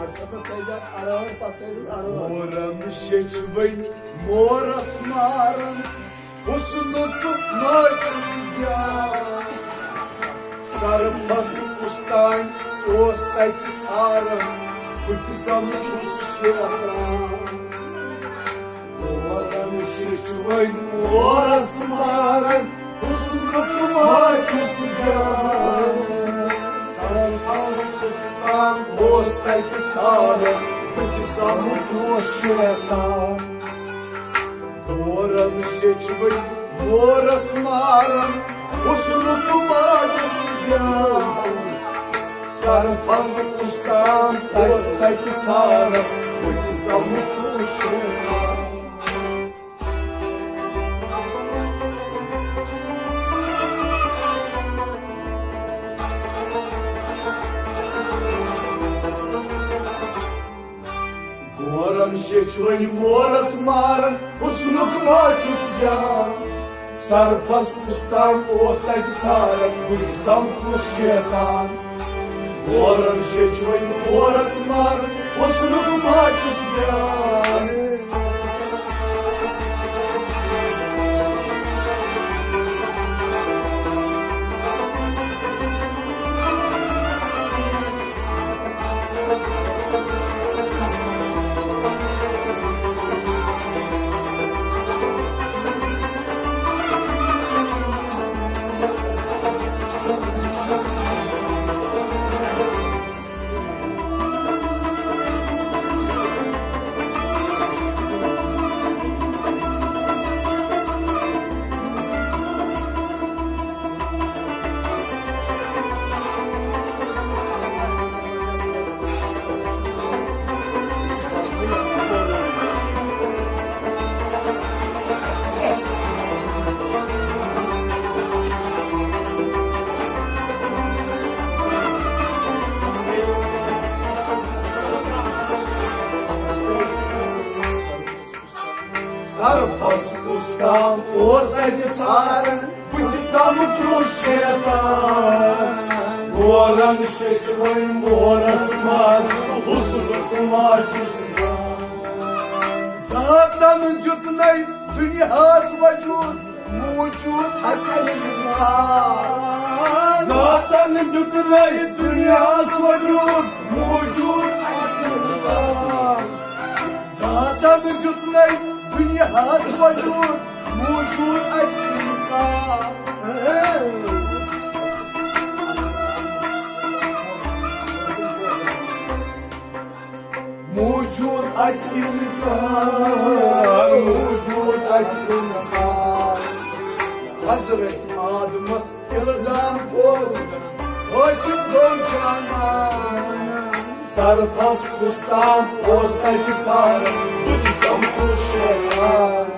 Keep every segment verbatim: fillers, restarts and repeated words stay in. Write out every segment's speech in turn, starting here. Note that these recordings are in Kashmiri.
پتہٕ تھٲیزِ اَتھ اَڑٲر، پتہٕ تھٲیزِ اَڑٲر۔ مورم شیٚچھ وۄنۍ مورس مارن، حُسنُک ما چھُس دیان۔ سرپس کُس تام اوس تتہِ ژھاران، بہٕ تہِ سمکھُس شیطان۔ مورم شیٚچھ وۄنۍ مورس مارن، حُسنُک ما چھُس دیان۔ سرپس کُس تام اوس تتہِ ژھاران، بہٕ تہِ سمکھُس شیطان۔ مورم شیٚچھ وۄنۍ مورس مارن، حُسنُک ما چھُس دیان۔ سرپس کُس تام اوس تتہِ ژھاران، بہٕ تہِ سمکھُس شیطان۔ مورم شیٚچھ وۄنۍ مورس مارن، حُسنُک ما چھُس دیان۔ سرپس کُس تام اوس تتہِ ژھاران، بہٕ تہِ سمکھُس شیطان۔ مورم شیٚچھ وۄنۍ مورس مارن، حُسنُک ما چھُس دیان۔ سرپس کُس تام اوس تتہِ ژھاران، بہٕ تہِ سمکھُس شیطان۔ مورن شیٚچھ وۄنۍ مورس مارن، حُسنُک ما چھُس دیان۔ ذاتن دیُت نے دُنیاہس وجود، موجود اکھ انکار۔ ذاتن دیُت نے دُنیاہس وجود، موجود اکھ انکار۔ ذاتن دیُت نے دُنیاہس وجود، موجود اکھ انکار۔ موجود اتہِ انسان، موجود اتہِ انسان۔ حضرت آدمس الزام کوٚر، حٲصِل گوٚو جانان۔ سرپس کُس تام اوس تتہِ ژھاران، بہٕ تہِ سمکھُس شیطان۔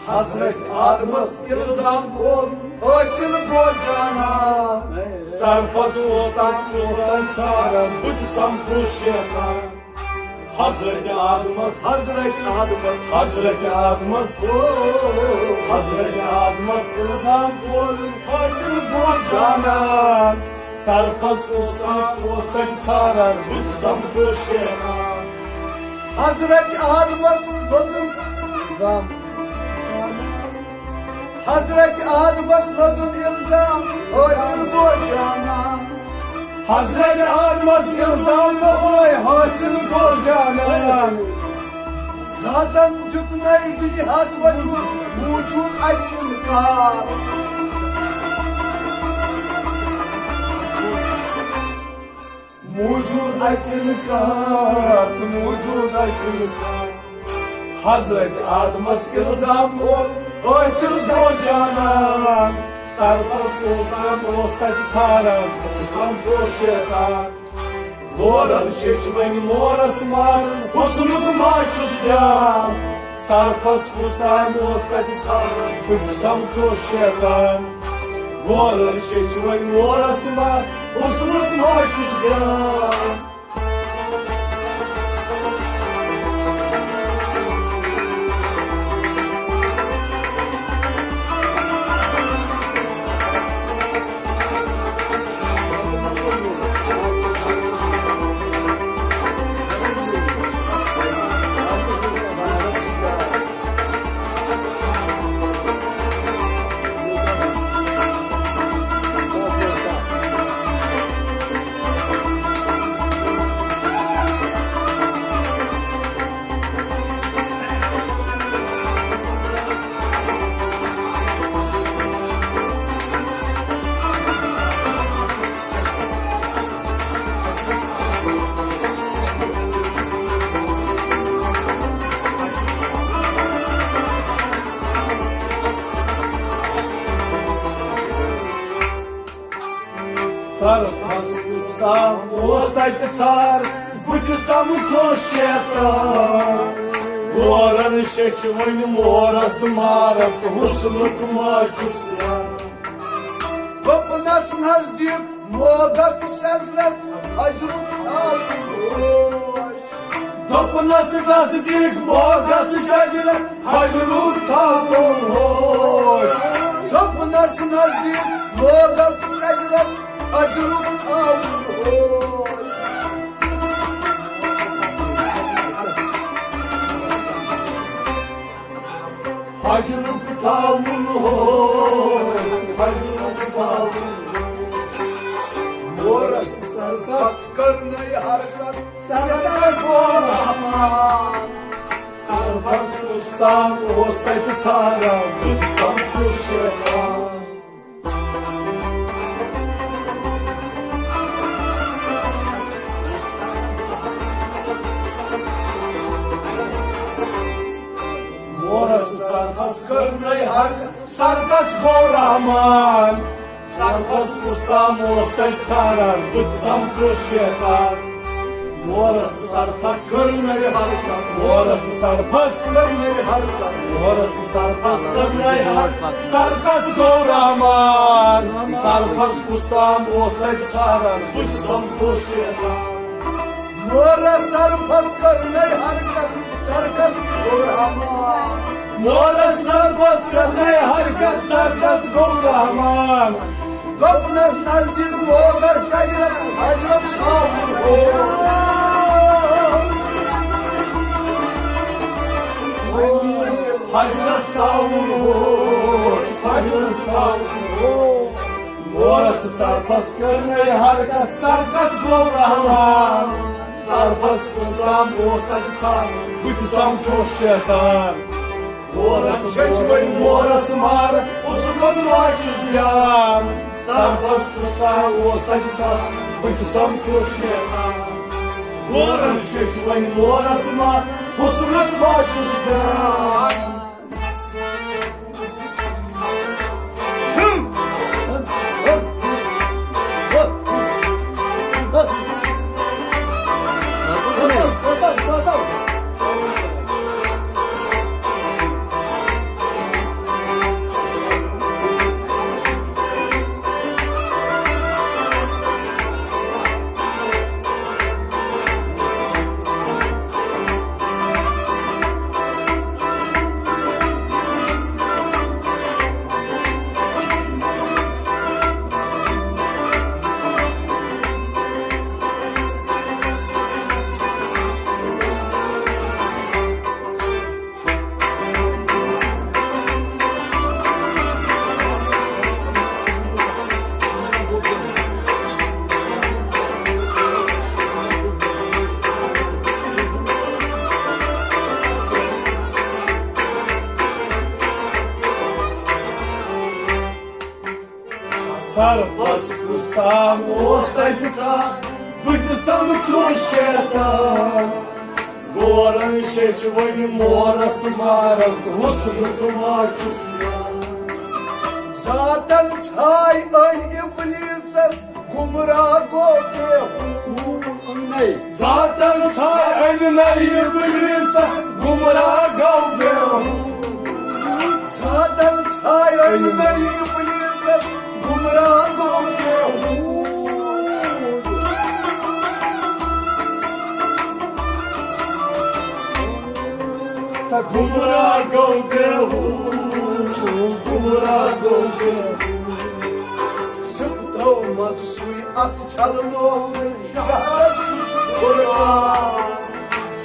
حضرت آدمس الزام کوٚر، حٲصِل گوٚو جانان۔ سرپس اوس تتہِ، اوس تتہِ ژھاران، بہٕ تہِ سمکھُس شیطان۔ حضرت آدمس، حضرت آدمس، حضرت آدمس، او، حضرت آدمس الزام کوٚر، حٲصِل گوٚو جانان۔ سرپس اوس تتہِ، اوس تتہِ ژھاران، بہٕ تہِ سمکھُس شیطان۔ حضرت آدمس لوٚگُن الزام۔ حضرت آدمس لوٚگُن الزام، حٲصِل گوٚو جانان۔ حضرت آدمس الزام لوٚگُن، حٲصِل گوٚو جانان۔ ذاتن دیُت نے دُنیاہس وجود، موجود اتہِ انکار۔ موجود اتہِ انکار، موجود اتہِ انکار۔ حضرت آدمس الزام کوٚر، حٲصِل گوٚو جانان۔ سرپس اوس تتہِ ژھاران، سمکھُس شیطان۔ مورن شیٚچھ وۄنۍ مورس مارن، حُسنُک ما چھُس دیان۔ سرپس کُس تام اوس تتہِ ژھاران، بہٕ تہِ سمکھُس شیطان۔ مورن شیٚچھ وۄنۍ مورس مارن، حُسنُک ما چھُس دیان۔ سرپس کُس تام اوس تتہِ ژھار، بہٕ تہِ سمکھوس شیطان۔ گورن شیٚچھ وۄنۍ مورس مارت، حسنُک ما چھُس یار۔ دوٚپنس نزدیٖک موگس شجرس، حجرُک تھاوُن ہوش۔ دوٚپنس نزدیٖک موگس شجرس، حجرُک تھاوُن ہوش۔ دوٚپنس نزدیٖک موگس شجرس، حجرُک تھاوُن ہوش۔ حجرُک تھاوُن ہوش، حجرُک تھاوُن۔ مورس تہٕ سرپس کٔر نٔے حرکت، سرپس گوٚو رحمان۔ سرپس کُس تام اوس تتہِ ژھاران، بہٕ سمکھوس شیطان۔ مورس سرپس کٔر نٔے حرکت، سرپس گوٚو رحمان۔ سرپس کُس تام اوس تتہِ ژھاران، بہٕ تہِ سمکھوس شیطان۔ مورس سرپس کٔر نٔے حرکت، مورس سرپس کٔر نٔے حرکت، مورس سرپس کٔر نٔے حرکت۔ سرپس گوٚو رحمان، سرپس کُس تام اوس تتہِ ژھاران، بہٕ تہِ سمکھوس شیطان۔ مورس سرپس کٔر نٔے حرکت، سرپس گوٚو رحمان۔ مورس سرپس کٔر نٔے حرکت، سرپس گوٚو رحمان۔ دوٚپنس نزدیٖک موگس شجرس، حجرس تھاوُن ہوش۔ حجرس تھاوُن ہوش، حجرس تھاوُن ہوش۔ مورس سرپس کٔر نٔے حرکت، سرپس گوٚو رحمان۔ سرپس کُس تام اوس تتہِ ژھار، بہٕ تہِ سمکھوس شیطان۔ گورن شیٚچھ وۄنۍ مورس مارت، حسنُک ما چھُس یار۔ سرپس کُس تام اوس تتہِ ژھار، بہٕ تہِ سمکھوس شیطان۔ گورن شیٚچھ وۄنۍ مورس مارت، حسنُک ما چھُس یار۔ سرپس کُس تام اوس تتہِ ژھار، بہٕ تہِ سمکھیوس شیطان۔ گورن شیٚچھ وۄنۍ مورس مارت، حسنُک ما چھُس یار۔ ذاتن ژھاے أنۍ ابلیسس، گمراہ گوٚو بے ہوش۔ ذاتن ژھاے أنۍ نٔے ابلیسس، گمراہ گوٚو بے ہوش۔ ذاتن ژھاے أنۍ نٔے ابلیسس، گمراہ گوٚو بے ہوش۔ تہٕ گمراہ گوٚو بے ہوش، گمراہ گوٚو بے ہوش۔ صفتو منٛز سُے اتھ چھلنووُن، شہرس چھُس قربان۔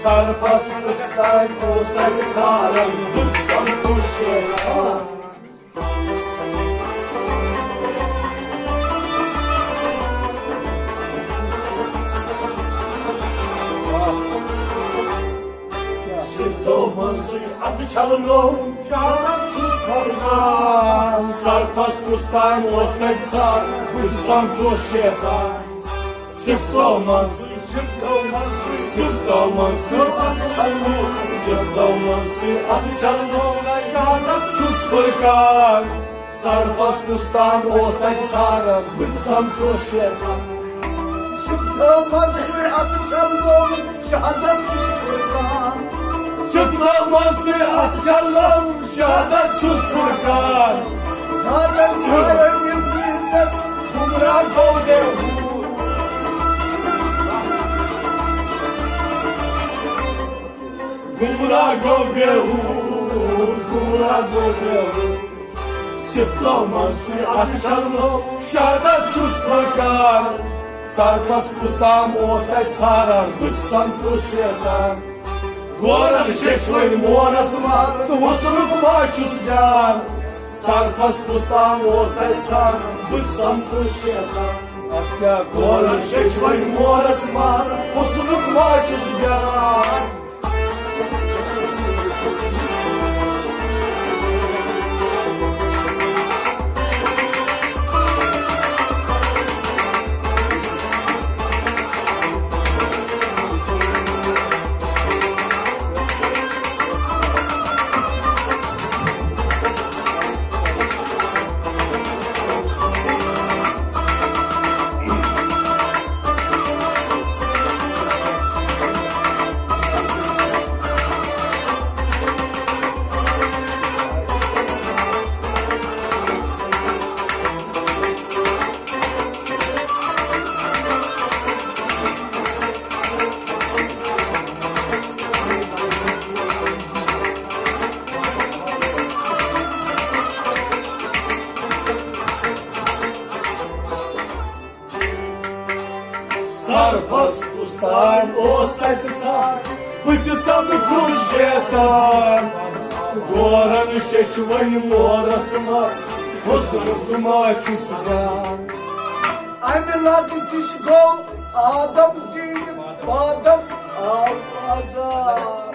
سرپس کُس تام اوس تتہِ ژھاران، بہٕ سمکھوس شیطان۔ صفتو منٛز سُے اتھ چھلنووُن، شہرس چھُس قربان۔ سرپس کُس تام اوس تتہِ ژھاران، بہٕ سمکھوس شیطان۔ صفتو منٛز سُے، صفتو منٛز سُے، صفتو منٛز سُے اتھ چھلنووُن، صفتو منٛز سُے اتھ چھلنووُن، شہرس چھُس فرقان۔ سرپس کُس تام اوس تتہِ ژھاران، بہٕ تہِ سمکھوس شیطان۔ شِفتو منٛز سُے اتھٕ چھلنووُن، شہادت چھُس پُرکان۔ شِفتو منٛز سُے اتھٕ چھلنووُن، شہادت چھُس پُرکان۔ زالن چھٲوِم ابلیسس، گمراہ گوٚو بیہوٗد۔ گمراہ گوٚو بیہوٗد، گمراہ گوٚو بیہوٗد۔ شِفتو منٛز سُے اتھٕ چھلنوو، شہادت چھُس پُرکان۔ سرپس کُس تام اوس تتہِ ژھاران، بہٕ تہِ سمکھوس شیطان۔ گورن شیٚچھ وۄنۍ مورس مار، تہٕ حُسنُک ما چھُس دیان؟ سرپس کُس تام اوس تتہِ ژھاران، بہٕ تہِ سمکھوس شیطان۔ اتھ کیٛاہ گورن شیٚچھ وۄنۍ مورس مار، حُسنُک ما چھُس دیان؟ سرپس کُس تام اوس تتہِ ژھار، بہٕ تہِ سمکھوس شیطان۔ گورن شیٚچھ وۄنۍ مورس مار، حُسنُک ما چھُس دیان؟ امہِ لگزِش گوٚو آدم زیٖنِتھ بادم آو بازار۔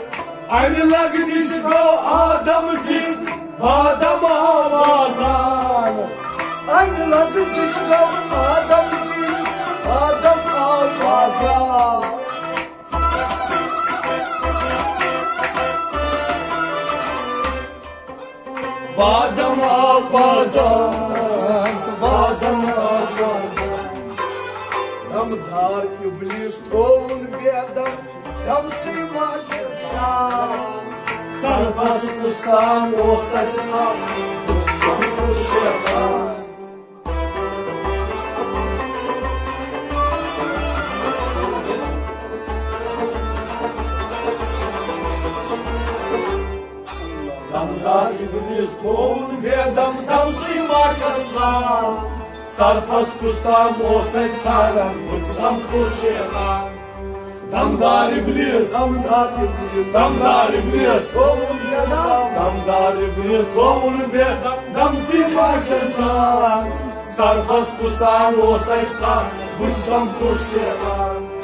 امہِ لگزِش گوٚو آدم زیٖنِتھ بادم آو بازار۔ امہِ لگزِش گوٚو آدم زیٖنِتھ بادم آو بازار۔ بادم آو بازار، بادم آو بازار۔ دمدار ابلیس تھووُن بے دم، دمسٕے ما چھُ زان۔ سرپس کُس تام اوس تتہِ ژھار، سمکھوس شیطان۔ دمدار ابلیس تھووُن بے دم، دمسٕے ما چھَس زان۔ سرپس کُس تام اوس تتہِ ژھاران، بہٕ سمکھوس شیطان۔ دمدار ابلیس، دمدار ابلیس، دمدار ابلیس، تھووُن بے دم۔ دمدار ابلیس تھووُن بے دم، دمسٕے ما چھَس زان۔ سرپس کُس تام اوس تتہِ ژھار، بہٕ تہِ سمکھوس شیطان۔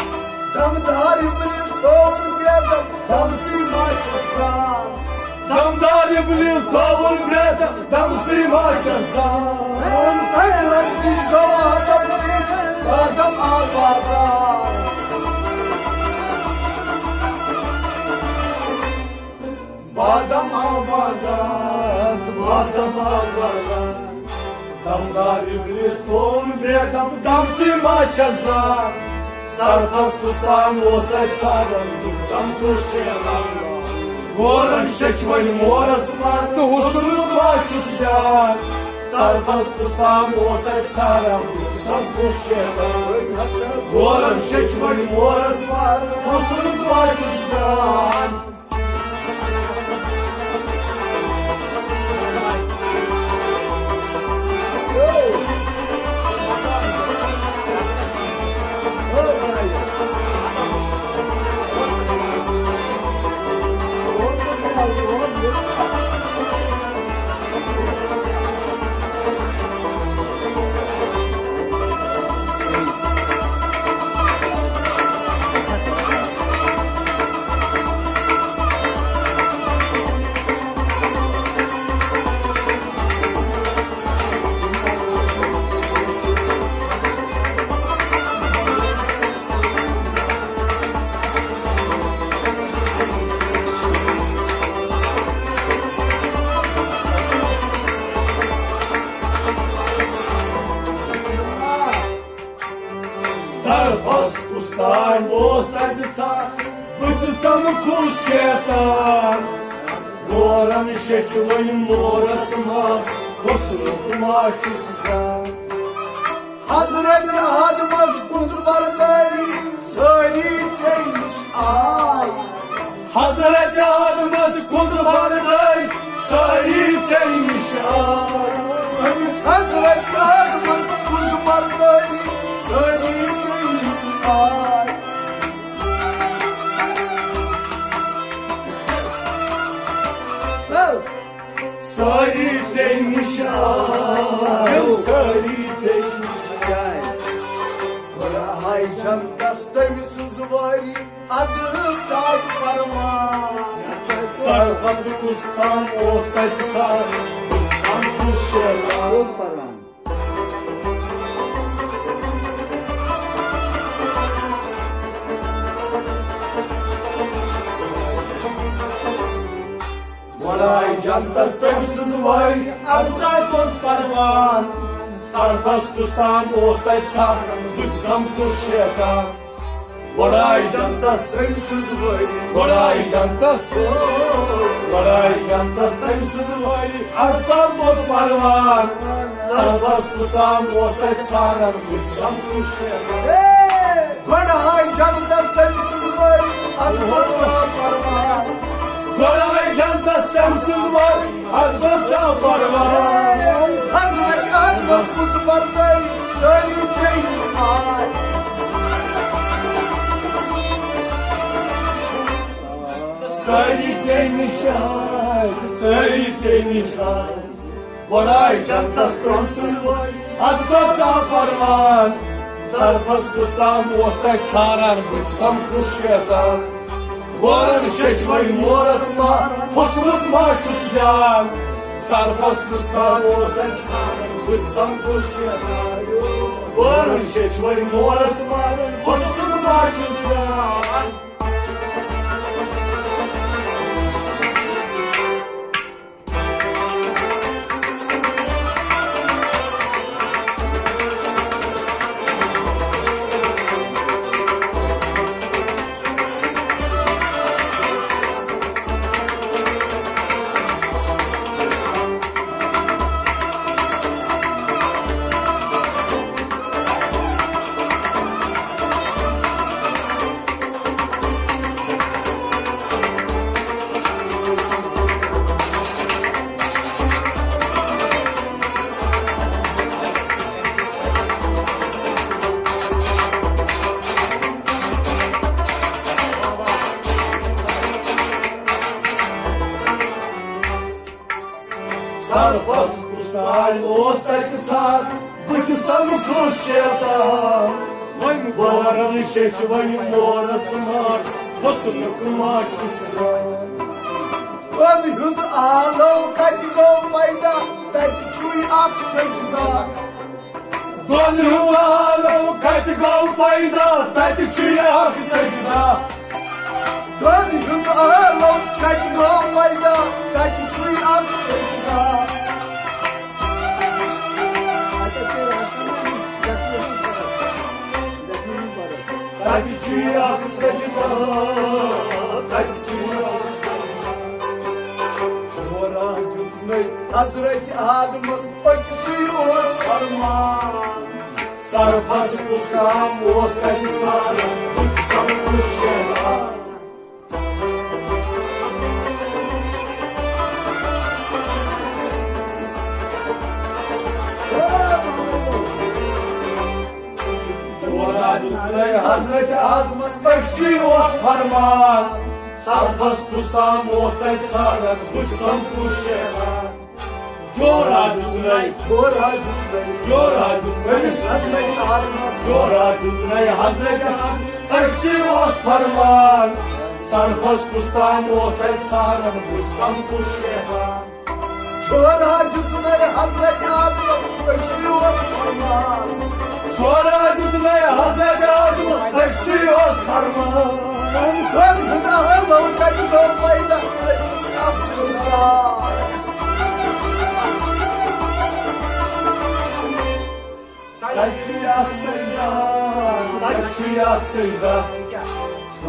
دمدار ابلیس تھووُن بے دم، دمسٕے ما چھَس زان۔ دمدار ابلیس تھووُن بے دم، دمسٕے ما چھَس زان۔ اے لگتی گوادم چی، بادم آ بازار۔ بادم آو بازار، بادم آو بازار۔ دمدار ابلیس تھووُن بے دم، دمسٕے ما چھَس زان۔ سرپس کُس تام اوس اَتہِ ژھاران، بہٕ سمکھوس شیطان۔ گورن شیٚچھ وۄنۍ مورس مار، تہٕ حُسنُک ما چھُس دیان۔ سرپس کُس تام اوس اَتہِ ژھاران، بہٕ سمکھوس شیطان۔ گورن شیٚچھ وۄنۍ مورس مار، حُسنُک ما چھُس دیان۔ اوس تَتہِ ژھاہ، بہٕ تہِ سَمکھوٗس شیطان۔ غورن شیٚچھِ وۄنۍ مورس ما، حُسنُک ما چھُس جان۔ حضرت آدمس کُس بردٲری، سٲری ژےٚ نِش آے۔ حضرت آدمس کُس بردٲری، سٲری ژےٚ نِش آے۔ أمِس حضرت آدمس کُس بردٲری، سٲری ژےٚ نِش آے۔ سٲری ژےٚ نِش آے، سٲری ژےٚ نِش آے۔ خۄداے جنتس تٔمۍ سٕنٛز وٲری، اَدٕ ژاے پروان۔ سرپس کُس تام اوس تَتہِ ژھاہ، سمکھوٗس شیطان۔ گۄڈٕ آیہِ جنتس تٔمۍ سٕنٛز وٲرۍ، اَدٕ ژاے پوٚت پروان۔ سرپس کُس تام اوس تَتہِ ژھاہ، بہٕ تہِ سمکھوٗس شیطان۔ گۄڈٕ آیہِ جنتس تٔمۍ سٕنٛز وٲرۍ۔ گۄڈٕ آیہِ جنتس۔ گۄڈٕ آیہِ جنتس تٔمۍ سٕنٛز وٲرۍ، اَدٕ ژاے پوٚت پروان۔ سرپس کُس تام اوس تَتہِ ژھاہ، بہٕ تہِ سمکھوٗس شیطان۔ گۄڈٕ آیہِ جنتس تٔمۍ سٕنٛز وٲرۍ، اَدٕ پوٚت ژاے پروان۔ گۄڈٕ آیہِ جنتس تٔمۍ سٕنٛز وٲرۍ، اَدٕ پوٚت ژاے پروان۔ حضرت آدمس کُس بردٲری، سٲری ژےٚ نِش آے۔ سٲری ژےٚ نِش آے، سٲری ژےٚ نِش آے۔ گۄڈٕ آیہِ جنتس تٔمۍ سٕنٛز وٲرۍ، اَدٕ پوٚت ژاے پروان۔ سرپس کُس تام اوس تَتہِ ژھاہ، بہٕ تہِ سمکھوٗس شیطان۔ غورن شیٚچھِ وۄنۍ مورس ما، حُسنُک ما چھُس جان۔ سرپس کُس تام اوس تَتہِ ژھاہ، بہٕ تہِ سمکھوٗس شیطان۔ غورن شیٚچھِ وۄنۍ مورس ما، حُسنُک ما چھُس جان۔ سرپس کُس تام اوس تَتہِ ژھاہ، بہٕ تہِ سمکھوٗس شیطان۔ وۄنۍ غورن شیٚچھِ وۄنۍ مورس ما، حُسنُک ما چھُس جان۔ دۄن ہُنٛد عالم کَتہِ گوٚو پیدا، تَتہِ چھُے اکھ سجدہ۔ دۄن ہُنٛد عالم کَتہِ گوٚو پیدا، تَتہِ چھُے اکھ سجدہ۔ دۄن ہُنٛد عالم کَتہِ گوٚو پیدا، تَتہِ چھُے اکھ سجدہ۔ تَتہِ چھُے اکھ سجدہ، تَتہِ چھُے اکھ سجدہ۔ جورا دیُتنَے حضرت آدمس، أکسٕے اوس فرمان۔ سرپس کُس تام اوس تَتہِ ژھاہ، بہٕ تہِ سمکھوٗس شیطان۔ جورا دیُتنَے حضرت آدمس، أکسٕے اوس فرمان۔ سرپس کُس تام اوس تَتہِ ژھاہ، بہٕ تہِ سمکھوٗس شیطان۔ جورا دیُتنَے، جورا دیُتنَے، جورا دیُتنَے۔ أمِس حضرت آدمس۔ جورا دیُتنَے حضرت آدمس، أکسٕے اوس فرمان۔ سرپس کُس تام اوس اَتہِ ژھاہ، بہٕ سمکھوٗس شیطان۔ جورا دیُتنَے حضرت آدمس، أکسٕے اوس فرمان۔ جورا دیُتنَے حضرت آدمس، أکسٕے اوس فرمان۔ دۄن ہُنٛد عالم کَتہِ گوٚو پیدا، أکسٕے اوس فرمان۔ تَتہِ چھُے اکھ سجدہ، تَتہِ چھُے اکھ سجدہ۔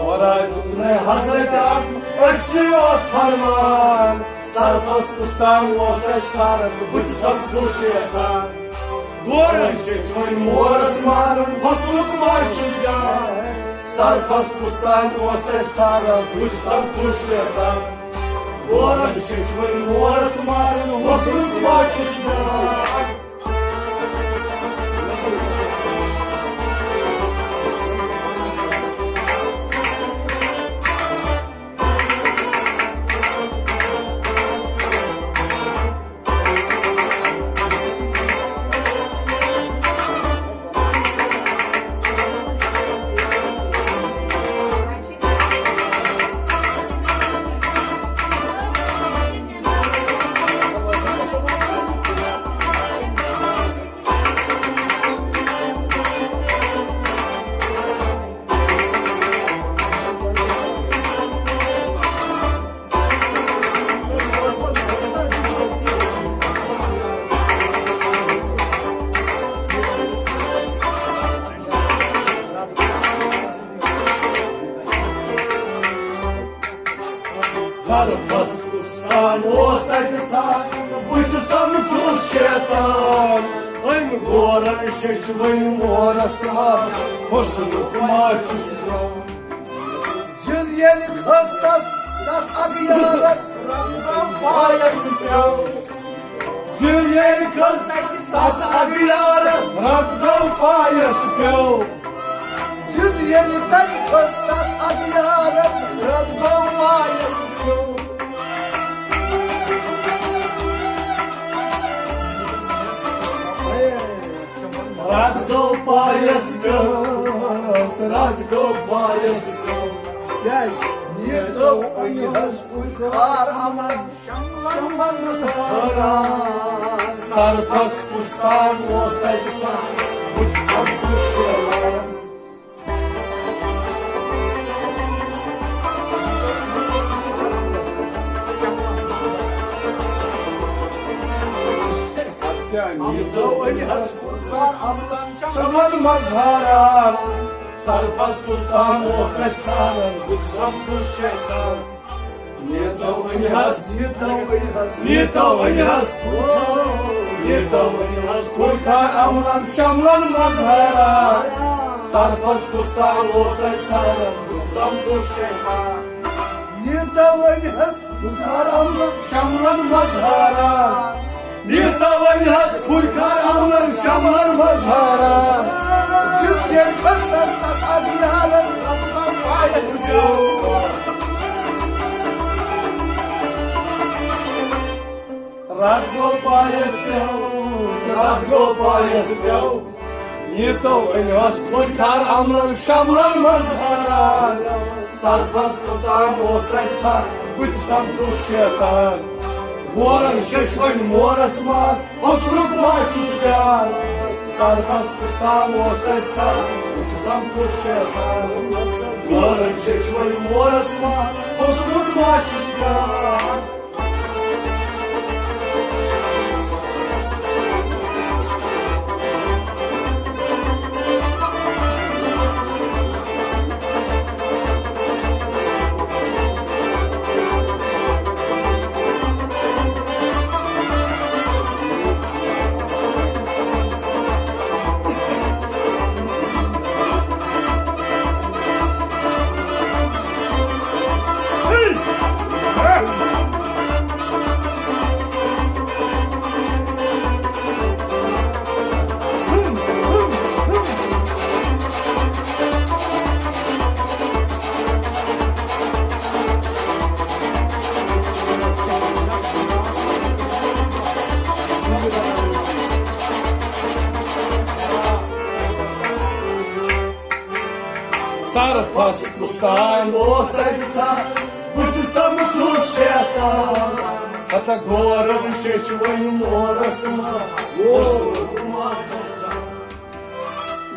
خۄداے دیُت مےٚ حضرت اکھ أکسٕے اوس فرمان۔ سرپس کُستام اوس اَتہِ ژھانڈان تہٕ بہٕ تہِ سپدُس شیطان۔ گورن شیٚچھ وۄنۍ مورس مارُن، حسنُک ما چھُس جان؟ سرپس کُستام اوس اَتہِ ژھانڈان تہٕ بہٕ تہِ سپدُس شیطان۔ گورن شیٚچھ وۄنۍ مورس مارُن، حسنُک ما چھُس جان؟ سرپس کُستام اوس تَتہِ ژھانڈان، بہٕ تہِ سپدُس شیطان۔ أمۍ گورن شیٚچھ وۄنۍ مورس مارُن، حسنُک ما چھُس جان؟ زِل ییٚلہِ کھٔژ تس، تس اغیارس، رنگ پایس پیوٚو۔ زِل ییٚلہِ کھٔژ تس اغیارس، رنگ پایس پیوٚو۔ زِل ییٚلہِ تتہِ کھٔژ تس اغیارس، رنگ پایس پیوٚو۔ رات گوٚو پایس پیوٚو، رات گوٚو پایس پیوٚو۔ کیٛازِ؟ نیٖتو أنۍ حظ کُلۍ کار عمل شملن منٛز حٲران۔ سرپس کُستام اوس تَتہِ ژھانڈان، بہٕ تہِ سپدُس شیطان۔ شمن مظہرا، سرپس کُستام اوس مےٚ ژھانڈان، بہٕ سپدُس شیطان۔ نیتو أنۍ حظ، نیتو أنۍ حظ، نیتو أنۍ حظ، او، نیتو أنۍ حظ، کُلۍ کار عملن شملن مظہرا۔ سرپس کُستام اوس تَتہِ ژھانڈان، بہٕ سپدُس شیطان۔ نیتو أنۍ حظ، کُلۍ کار عملن شملن مظہرا۔ نیتو أنۍ حظ کُلۍ کار عملن شملن مظہرا۔ زِل ییٚلہِ کھٔژ تس، تس اغیارس، رنگ پایس پیوٚو۔ رات گوٚو پایس پیوٚو، رات گوٚو پایس پیوٚو۔ نیتو أنۍ حظ کُلۍ کار عملن شملن مظہرا۔ سرپس کُستام اوس تَتہِ ژھانڈان، بہٕ تہِ سپدُس شیطان۔ گورن شیٚچھ وۄنۍ مورس مارُن، حسنُک ما چھُس جان؟ سرپس کُستام اوس تَتہِ ژھانڈان، بہٕ تہِ سپدُس شیطان۔ گورن شیٚچھ وۄنۍ مورس مارُن، حسنُک ما چھُس جان؟ سرپس کُستام اوس تَتہِ ژھانڈان، بہٕ تہِ سپدُس شیطان۔ ہتا گورن شیٚچھ وۄنۍ مورس مارُن، اوس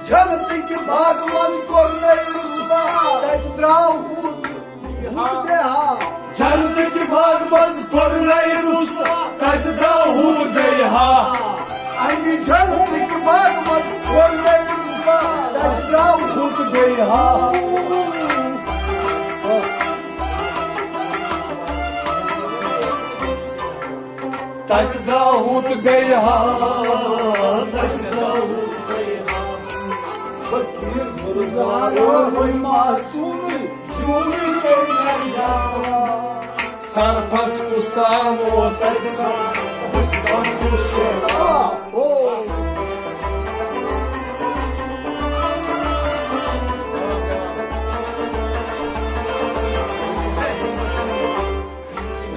جنتٕکۍ باغ منٛز کوٚر نٔے رُسوا، تَتہِ درٛاو ہُہ، ہُہ تہِ ہا۔ جنتٕکۍ باغ منٛز کوٚر نٔے رُسوا، تَتہِ درٛاو ہُہ تہِ ہا۔ اَمہِ جنتٕکۍ باغ منٛز کوٚر نٔے رُسوا، تَتہِ درٛاو ہُہ تہِ ہا۔ تَتہِ درٛاوُتھ گٔے ہا، تَتہِ درٛاوُتھ گٔے ہا۔ فقیٖر گُلزارو وۄنۍ ما ژوٗنٕے، زیوٗنٕے پیٚیہِ مےٚ جان۔ سرفس کُس تام اوس تَتہِ ژان، بہٕ سمکھُس شیطان۔ او۔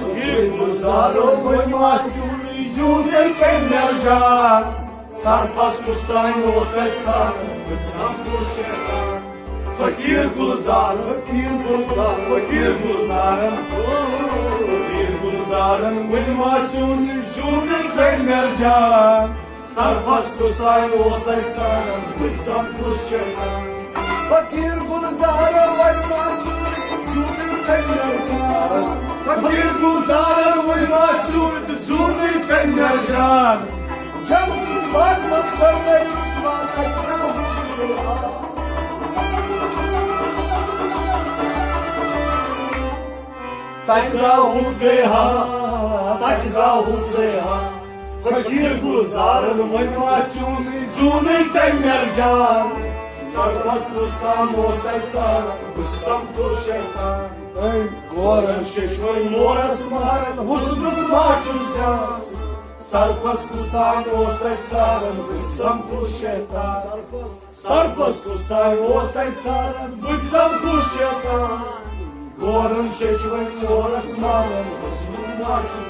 فقیٖر گُلزارو وۄنۍ ما ژوٗنٕے، زیوٗنٕے پیٚیہِ مےٚ جان۔ سرفس کُس تام اوس تَتہِ ژان، بہٕ سمکھُس شیطان۔ فقیٖر گُلزار، فقیٖر گُلزار، فقیٖر گُلزارن، فقیٖر گُلزارن وۄنۍ ما ژوٗنٕے، زیوٗنٕے پیٚیہِ مےٚ جان۔ سرفس کُس تام اوس تَتہِ ژان، بہٕ سمکھُس شیطان۔ فقیٖر گُلزارو وۄنۍ ما ژوٗنٕے، زیوٗنٕے پیٚیہِ مےٚ جان۔ فقیٖر گُلزارو وۄنۍ ما ژوٗنٕے، زیوٗنٕے پیٚیہِ مےٚ جان۔ جنت باغ منٛز بنٲیِتھ رسوا تَتہِ درٛاوُتھ گٔے ہا۔ تَتہِ درٛاوُتھ گٔے ہا، تَتہِ درٛاوُتھ گٔے ہا۔ فقیٖر گُلزارن وۄنۍ ما ژوٗنٕے، زیوٗنٕے تٔمۍ مےٚ جان۔ سرفس کُس تام اوس تَتہِ ژان، بہٕ سمکھُس شیطان۔ اے گورن شیشوٕنۍ مورس مارن، حسنُک ما چھُس دیان۔ سرفس کُس تام اوس تَتہِ ژان، بہٕ سمکھُس شیطان۔ سرفس کُس تام اوس تَتہِ ژان، بہٕ سمکھُس شیطان۔ گورن شیشوٕنۍ مورس مارن، حسنُک ما چھُس